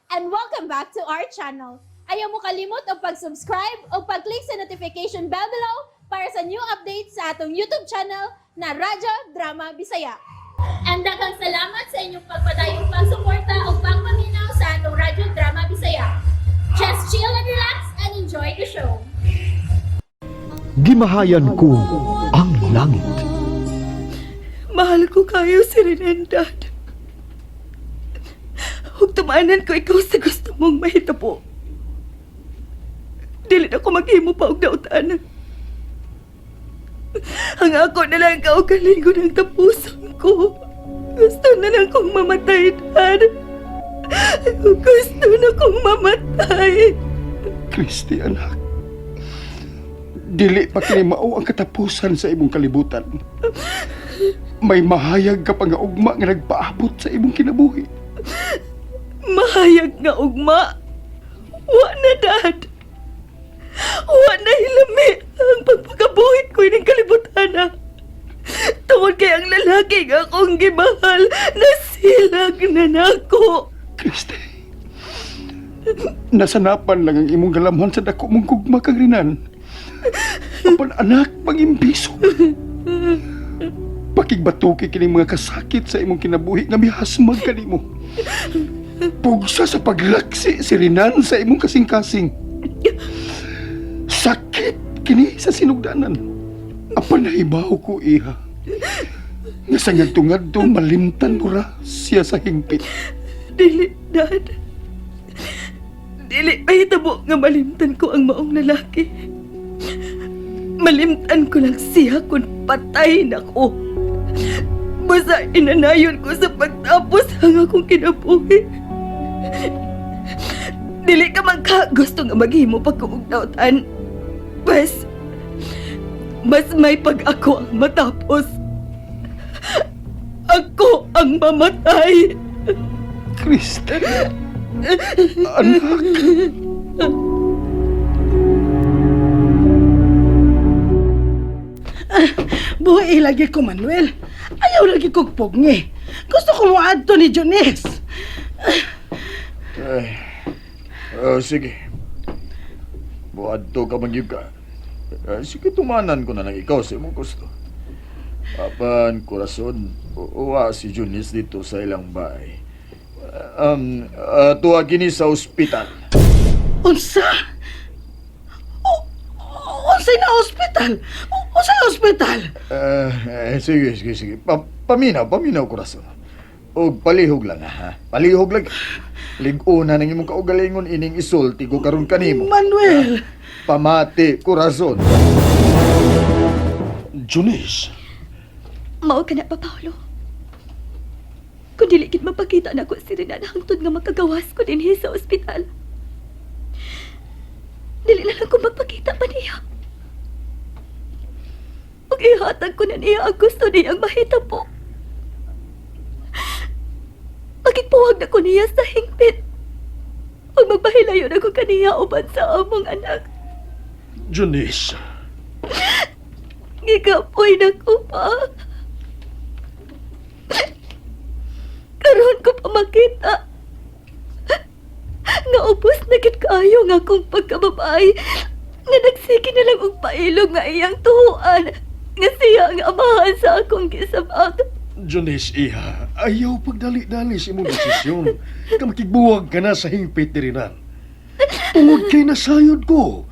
And welcome back to our channel. Ayaw mo kalimot og pag-subscribe o pag-click sa notification bell below para sa new updates sa atong YouTube channel na Radyo Drama Bisaya. And daghang salamat sa inyong pagpadayong pagsuporta o pagpaminaw sa atong Radyo Drama Bisaya. Just chill and relax and enjoy the show. Gimahayan ko ang langit. Mahal ko kayo si Renan, Dad. Ug tumanan ko ikaw sa gusto mong mahitabo. Dili na ko maghimo pa og daotanan. Ang ako na lang kaugalingon ang tapuson ko. Gusto na lang kong mamatay, Dad. Gusto na kong mamatay. Kristi, anak. Dili pa kini mao ang katapusan sa imong kalibutan. May mahayag ka pa nga ugma nga nagpaabot sa imong kinabuhi. Mahayag nga ugma. Wa na, Dad. Wa na hilami ang pagpakabuhi ko ining kalibutan na. Tungod kay ang lalaki nga akong gimahal, nasilag na nako. Kristi, nasanapan lang ang imong galamhan sa dako mong gugma kang Renan. Apan anak, pangimbiso. Pakigbatuki kining mga kasakit sa imong kinabuhi nga mihasmag kanimo. Pugsa sa paglaksi si Renan sa imong kasing-kasing. Sakit kini sa sinugdanan. Apan nahibaw ko, iha, nga sa ngadto-ngadto malimtan mo ra siya sa hingpit. Dili, Dad. Dili mahitabo nga malimtan ko ang maong lalaki. Malimtan ko lang siya kung patay na ko. Basta inanayon ko sa pagtapos ang akong kinabuhi. Dili ka man ka gusto nga maghimo pagkuugdautan. Bes, mas may pag ako ang matapos. Ako ang mamatay. Kristi, anak. Buhi lagi ko, Manuel. Ayaw lagi kog pugngi. Gusto ko mo adto ni Jones. Ay, oh, sige. Buhad to ka magyug ka. Sige, tumanan ko na lang ikaw sa imong gusto. Apan, kurason, uwa si Junis dito sa ilang bahay. Tuwa kini sa ospital. Unsa? Unsa na ospital? Unsa na ospital? Sige, sige, sige. Paminaw, paminaw, kurason. Og palihog lang, ha? Palihog lang. Lig-una nang imong kaugalingon ining isulti ko karon kanimo. Manuel! Pamati, kurason. Junis, Mao ka na pa, Paolo. Kung dili gid mapakita nako si Renan hangtod nga makagawas ko dinhi sa ospital. Dili na lang ko magpakita pa niya. Ug ihatag ko na niya ang gusto niyang mahitabo. Makigpuwag na ko niya sa hingpit. Ug magpahilayon ako kaniya uban sa among anak. Junis, Gigapoy na ko pa. Karon ko pa makita nga ubos na gid kaayo nga akong pagkababae nga nagsige na lang og pailog nga iyang tuhuan nga siya ang amahan sa akong gisabak. Junis, iha, ayaw pagdali-dali sa imong desisyon. Kamakigbuwag ka na sa hingpit ni Renan. Tungod kay nasayod ko.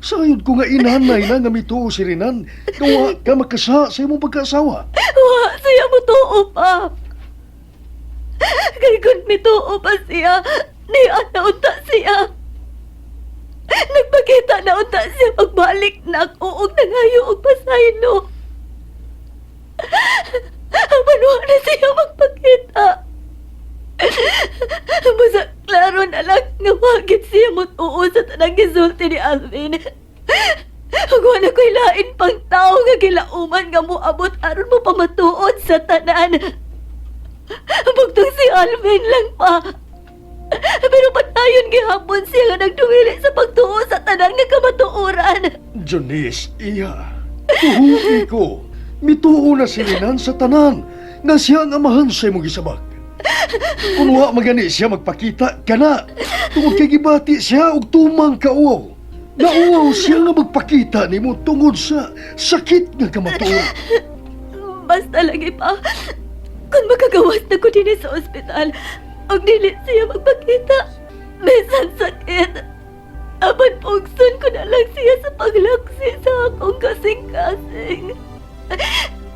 Sayod ko nga inanay na nga mituo si Renan. Kawa ka makasa sa imong pagkaasawa. Wa siya motuo pa. Kay kung mituo pa siya, niya na unta siya. Nagpakita na unta siya pagbalik na ako og nangayo og pasaylo. Apan wa na siya magpakita. Basta klaro na lang nga wa gid siya motuo sa tanang gisulti ni Alvin. Ug wala ko'y lain pang tao nga gilauman nga moabot aron mo pamatuod sa tanan. Bugtong si Alvin lang pa. Pero patayon gihapon siya nga nagdungili sa pagtuo sa tanan nga kamatuoran. Junis, iha, tuhugi ko. Mituo na si Renan sa tanan nga siya ang amahan sa imong gisabak. Kung wa magani siya magpakita kana, tungod kay gibati siya og tumang kauwaw. Nauwaw siya nga magpakita nimo tungod sa sakit nga kamatuoran. Basta lagi pa, kung makagawas na ko dinhi sa ospital, og dili siya magpakita, bisan sakit. Apan pugson ko na lang siya sa paglaksi sa akong kasing-kasing.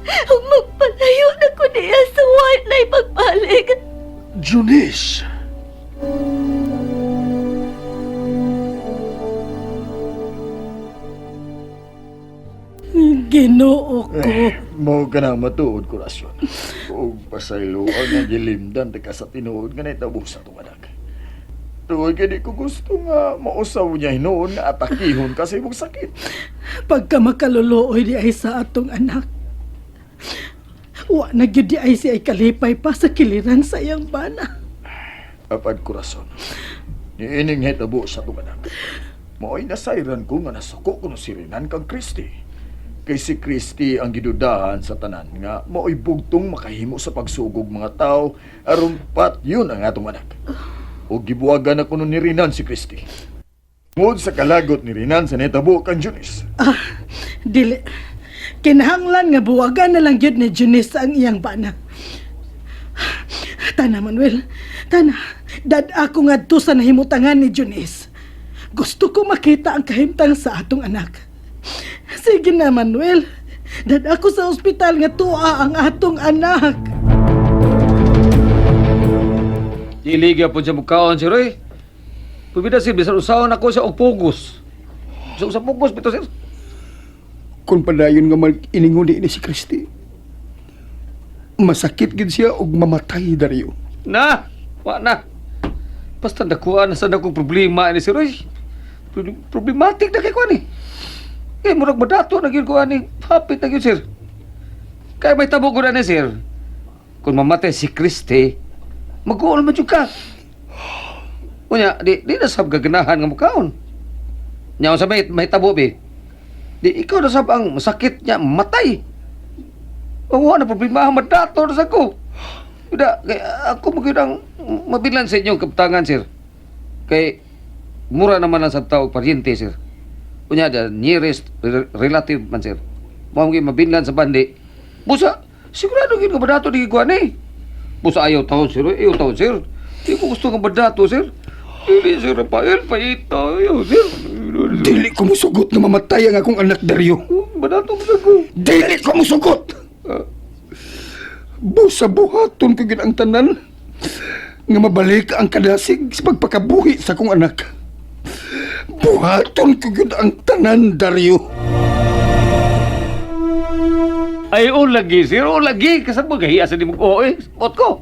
Ug magpalayo na ko niya sa white na ipagbalik. Junice, Ginoo ko. Eh, Mao ka na matuod, Kurasyon. Ug pasayloan nga gilimdan ta ka sa tinuod nga naitabo sa atong anak. Tungod kay di ko gusto nga mausaw niya hinuon nga atakihon ka sa imong sakit. Pagka makaluluoy di ay sa atong anak. Wa na gyud di ay siya ay kalipay pa sa kiliran sa iyang bana. Apad kurason. Niining hitabo sa atong anak. Mao'y nasayran ko nga nasuko ko si Renan kang Kristi. Kay si Kristi ang gidudahan sa tanan nga mao'y bugtong makahimo sa pagsugog mga tao aron pat yun ang atong anak. O gibuwagan ako nun ni Renan si Kristi. Tungod sa kalagot ni Renan sa nitabo kang Junis. Ah, dili. Kinahanglan nga buwagan na lang gyud ni Junice ang iyang bana. Tana, Manuel. Tana. Dad ako ngadto sa nahimutangan ni Junice. Gusto ko makita ang kahimtang sa atong anak. Sige na, Manuel. Dad ako sa ospital nga tuwa ang atong anak. Dili gyapon siya mukaon si Roy. Pubida sir, bisan usaon ako siya og pugos. Sa usa pugos bitaw sir. Kung padayon nga mag-iningon ni si Kristi, masakit gid siya og mamatay, Dario. Na, wa na. Basta nakuha na sa akong problema ni si Roy. Problematic na kay ko ani. Kay murag madato na gyud ko ani. Hapit na gyud sir. Kay may tabo ko na ni sir. Kung mamatay si Kristi, mag-uol man jud ka. Unya, di na sab gaganahan nga mukaon. Nya unsa may tabo be. Di ikaw na sab ang masakit niya matay. Ang wa na problema madato na sa ko. Uda, kay ako magyud ang mabilan sa inyong kaptangan sir. Kay mura naman ang sa tao paryente sir. Unya the nearest relative man sir. Mao gyud mabinlan sa bandi. Busa sigurado gyud nga madato di kuan eh. Busa ayaw taon sir, ayaw taon sir. Di ko gusto nga madato sir. Dili sir Rafael, paita, ayaw sir. Dili ko musugot nga mamatay ang akong anak, Dario. Madato mo sa ko. Dili ko musugot! Busa buhaton ko gyud ang tanan nga mabalik ang kadasig sa pagpakabuhi sa akong anak. Buhaton ko gyud ang tanan, Dario. Ay, o lagi, sir. O lagi. Kasama gahiya sa di mo. Oo, eh. Bot ko.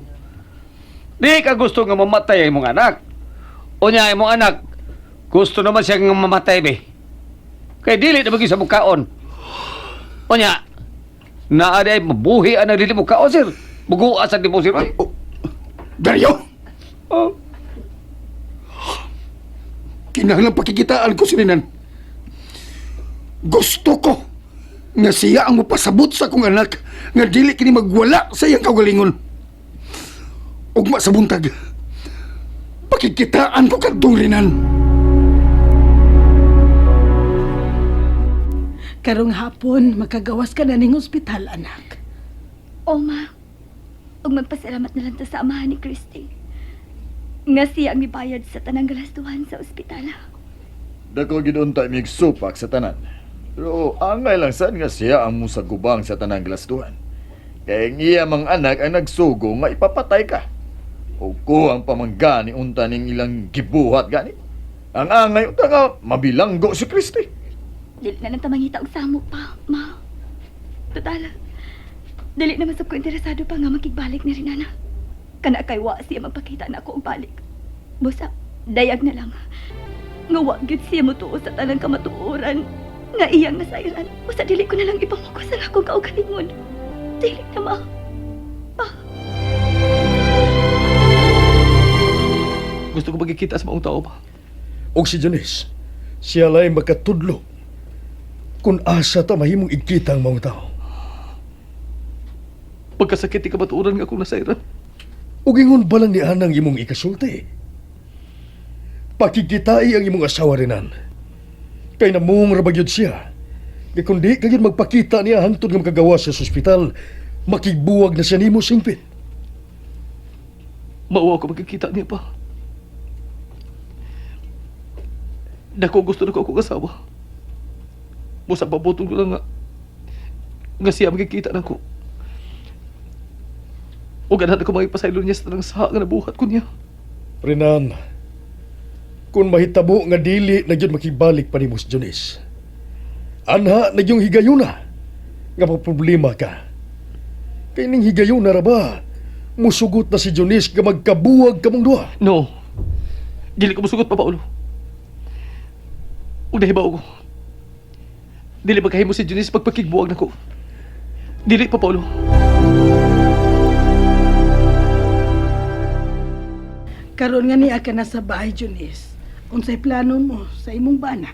Di ka gusto nga mamatay ang imong anak. O niya, imong anak, gusto naman siya nga mamatay, be. Kay dili na maging sa mukaon. O niya, naa di ay mabuhi ang dili mukaon, sir. Buguan sa di mo, sir. Ay, Oh, Dario! oh. Kinahanglan pakikitaan ko si Renan. Gusto ko nga siya ang mapasabot sa akong anak nga dili kini magwala sa iyang kaugalingon. Ugma sa buntag. Pakikitaan ko kadtong Renan. Karong hapon, makagawas ka na ning ospital, anak. O ma, ug magpasalamat na lang ta sa amahan ni Christy. Nga siya ang mibayad sa tanang galastuhan sa ospital. Dako gid unta mig supak sa tanan. Pero angay lang sad nga siya ang musagubang sa tanang glastuhan. Kay ang iya mang anak ang nagsugo nga ipapatay ka. O ko ang pamangga ni unta ning ilang gibuhat gani. Ang angay unta nga mabilanggo si Kristi. Dili na lang ta mangita og samo pa, ma. Total, dili naman sab ko interesado pa nga makigbalik ni Rinana. Kana kay wa siya magpakita na ako og balik. Busa, dayag na lang. Nga wa gyud siya motuo sa tanang kamatuoran nga iyang nasayran. Busa dili ko na lang ipamukos ang akong kaugalingon. Dili na ma. Gusto ko magkikita sa maong tao pa. og si Janice, siya lay makatudlo kung asa ta mahimong igkita ang mga tao. Pagkasakit di kamatuoran nga akong nasayran. Ug ingon ba lang ni anang imong ikasulti? Pakikitai ang imong asawa Renan. Kay namong ra ba gyud siya. Kay kun di ka gyud magpakita niya hangtod nga makagawas siya sa ospital, makigbuwag na siya nimo singpit. Mauwa ko magkikita niya pa. Dako gusto na ko akong asawa. Busa pabotong ko lang nga. Nga siya magkikita na ko. O ganahan ako makipasaylo niya sa tanang saha nga nabuhat ko niya. Renan, kung mahitabo nga dili na gyud makibalik pa nimo si Jonis. Anha na gyung higayuna nga problema ka. Kay ning higayuna ra ba, musugot na si Jonis nga magkabuwag kamong duha. No. Dili ko musugot pa, Paolo. Ug nahibaw ko. Dili magkahimo si Janice pagpakigbuwag nako. Dili pa, Paolo. Karon nga niya ka na sa bahay, Junice. Unsay plano mo sa imong bana?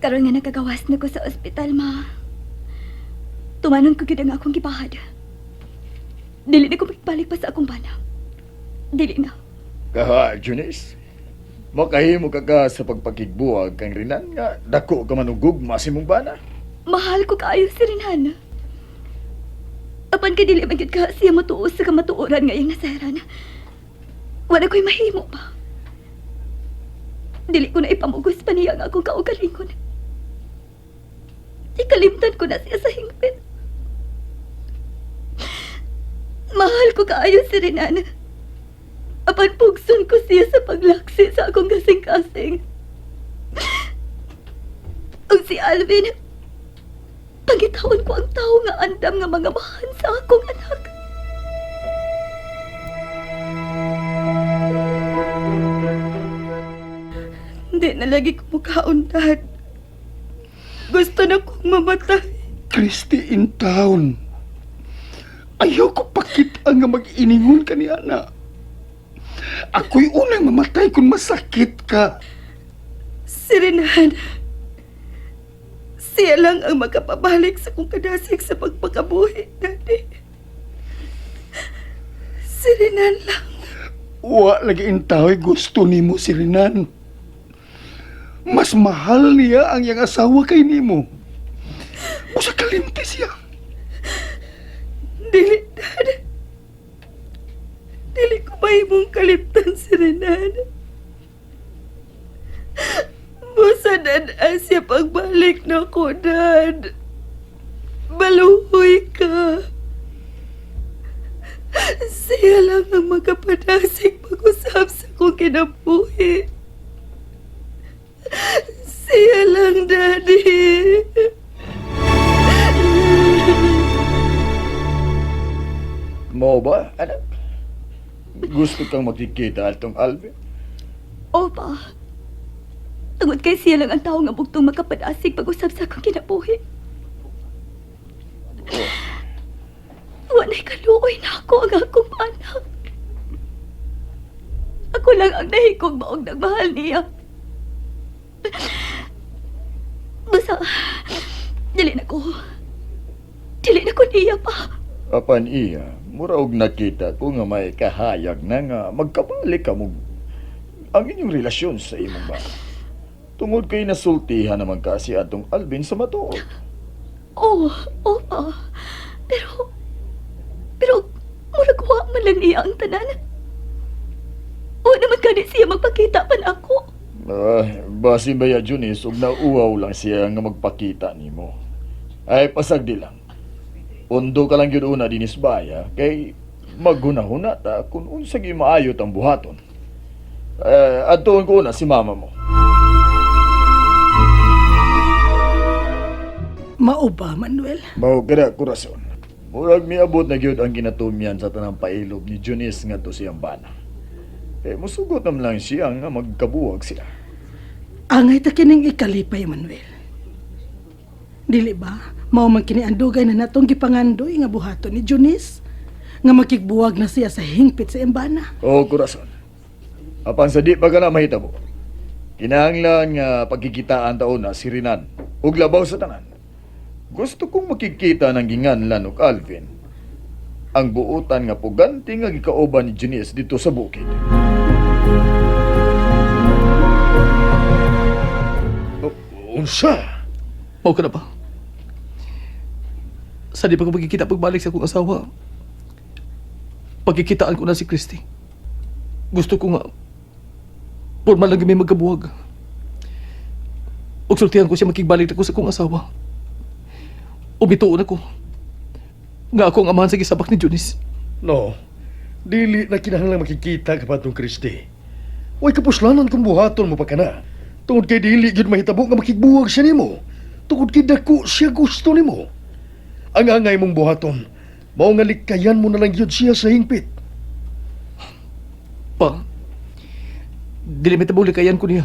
Karon nga nakagawas na ko sa ospital, ma. Tumanon ko gyud ang akong gibahad. Dili na ko magbalik pa sa akong bana. Dili na. Kaha, Junice. Makahimo ka ka sa pagpakigbuwag kang Renan nga dako ka man og gugma sa imong bana. Mahal ko kaayo si Renan. Apan kay dili man gyud ka siya matuos sa kamatuoran nga iyang nasayran. Wala ko'y mahimo pa. Dili ko na ipamugos pa niya ang akong kaugalingon. Ikalimtan ko na siya sa hingpit. Mahal ko kaayo si Renan. Apan pugson ko siya sa paglaksi sa akong kasing-kasing. Ug si Alvin, pangitawon ko ang tao nga andam nga mga mahan sa akong anak. Hindi na lagi ko mukaon, Dad. Gusto na kong mamatay. Christy in town. Ayaw ko pakita nga mag-iningon ka ni Ana. Ako'y unang mamatay kung masakit ka. Si Renan, siya lang ang makapabalik sa kong kadasig sa pagpakabuhi, Daddy. Si Renan lang. Wa lagi intahoy gusto nimo si Renan. Mas mahal niya ang iyang asawa kay nimo. Usa kalimti siya. Dili, Dad. Dili ko mahimong kalimtan si Renan. Busa, Dad, siya pagbalik na ko, Dad. Baluhoy ka. Siya lang ang makapadasig pag-usap sa kong kinabuhi. Siya lang, Daddy. Mo ba, anak? Gusto kang makikita atong Alvin? Opa, tungod kay siya lang ang tao nga bugtong makapadasig pag-usap sa akong kinabuhi. Wa na'y kaluoy na ako ang akong anak. Ako lang ang nahikog maog nagmahal niya. Basta, dili na ko. Dili na ko niya pa. Apan iya, mura og nakita ko nga may kahayag na nga magkabalik ka mo ang inyong relasyon sa imong bana. Tungod kay nasultihan naman ka si atong Alvin sa matuod. Oo, opa. Pero, murag wa man lang niya ang tanan. O naman gani siya magpakita pa na ako. Basin ba ya, Junice, ug nauwaw lang siya nga magpakita nimo. Ay, pasagdi lang. Undo ka lang yun una dinis baya, kay maghunahuna ta kung unsa gyud maayo tang buhaton. Adtuon ko una si mama mo. Mao ba, Manuel? Mao kada kurason. Murag miabot na gyud ang ginatumyan sa tanang pailob ni Junice ngadto siyang bana. Kay musugot naman lang siya nga magkabuwag siya. Angay ta kining ikalipay, Manuel. Dili ba? Mao man kini ang dugay na natong gipangandoy nga buhaton ni Junice nga makigbuwag na siya sa hingpit sa iyang bana. Oo, kurason. Apan sa di pa ka na mahitabo. Kinahanglan nga pagkikitaan taon na si Renan ug labaw sa tanan. Gusto kong makikita ng ginganlan og Alvin. Ang buutan nga puganti nga gikauban ni Junice dito sa bukid. Unsa? Mao ka na ba? Sa di pa ko magkikita pagbalik sa akong asawa, pagkikitaan ko na si Christy. Gusto ko nga, formal lang may magkabuwag. Ug sultihan ko siya makigbalik ako sa akong asawa. Ubituon ako. Nga ako ang amahan sa gisabak ni Junice. No. Dili na kinahanglan makikita ka pa tong Kristi. Way kapuslanan kung buhaton mo pa kana. Tungod kay dili gyud mahitabo nga makigbuwag siya nimo. Tungod kay dako siya gusto nimo. Ang angay mong buhaton, mao nga likayan mo na lang gyud siya sa hingpit. Pa, dili may tabong likayan ko niya.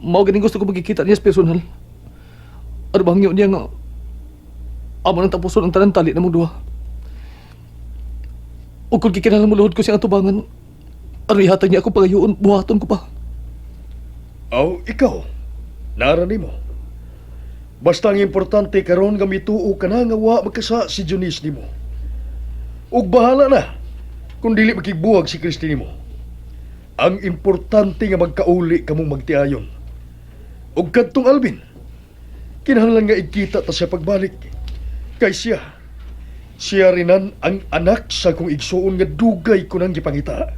Mao ganing gusto ko magkikita niya sa personal. Ano ba hangyo niya nga amo nang tapuson ang tanan tali na mong duha. Ug kung gikinahanglan mo luhod ko siyang atubangan, ano ihatag niya ako pagayoon, buhaton ko pa. Aw, ikaw, nara nimo. Basta ang importante karon nga mituo ka na nga wa magkasa si Junice nimo. Ug bahala na kung dili makigbuwag si Kristi nimo. Ang importante nga magkauli kamong magtiayon. Ug kadtong Alvin, kinahanglan nga igkita ta siya pagbalik. Kay siya, siya rinan ang anak sa kong igsuon nga dugay ko nang gipangita.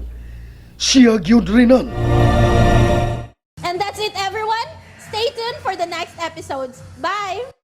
Siya gyud rinan. And that's it, everyone. Stay tuned for the next episodes. Bye!